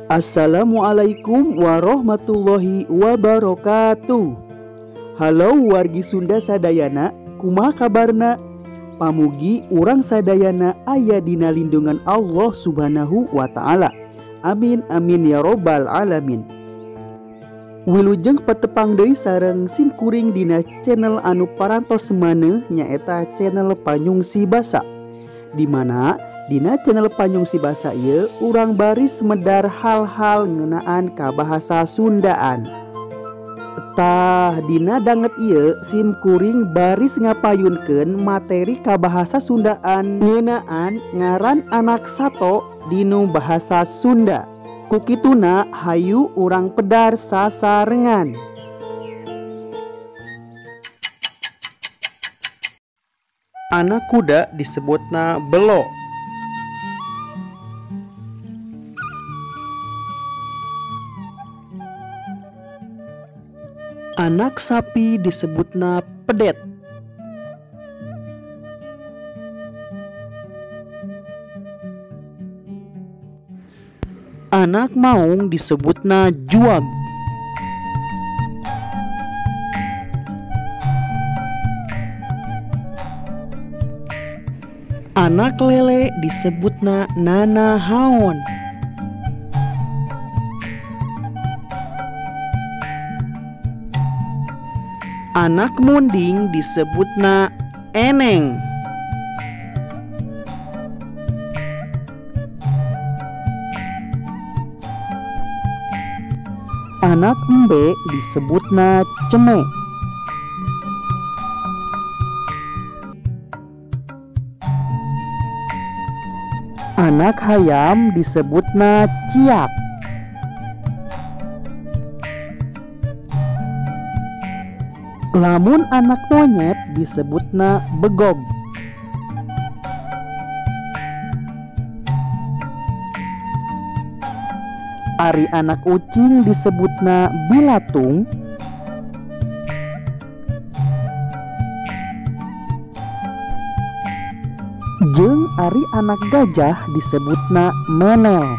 Assalamualaikum warahmatullahi wabarakatuh. Halo wargi Sunda sadayana, kumaha kabarna? Pamugi urang sadayana aya dina lindungan Allah Subhanahu wa taala. Amin amin ya robbal alamin. Wilujeng patepang deui sareng simkuring dina channel anu parantos maneuh nyaeta channel Panyungsi Basa. Dimana dina channel Panyungsi Basa ieu urang baris medar hal-hal ngeunaan ka bahasa Sundaan. Tah dina danget ieu simkuring baris ngapayunkeun materi ka bahasa Sundaan ngeunaan ngaran anak sato dinu bahasa Sunda. Kukituna hayu urang pedar sasarengan. Anak kuda disebutna belo. Anak sapi disebutna pedet. Anak maung disebutna juag. Anak lele disebutna nanahaon. Anak munding disebutna eneng. Anak embe disebutna ceme. Anak hayam disebutna ciak. Lamun anak monyet disebutna begog. Ari anak ucing disebutna bilatung. Jeung ari anak gajah disebutna menel.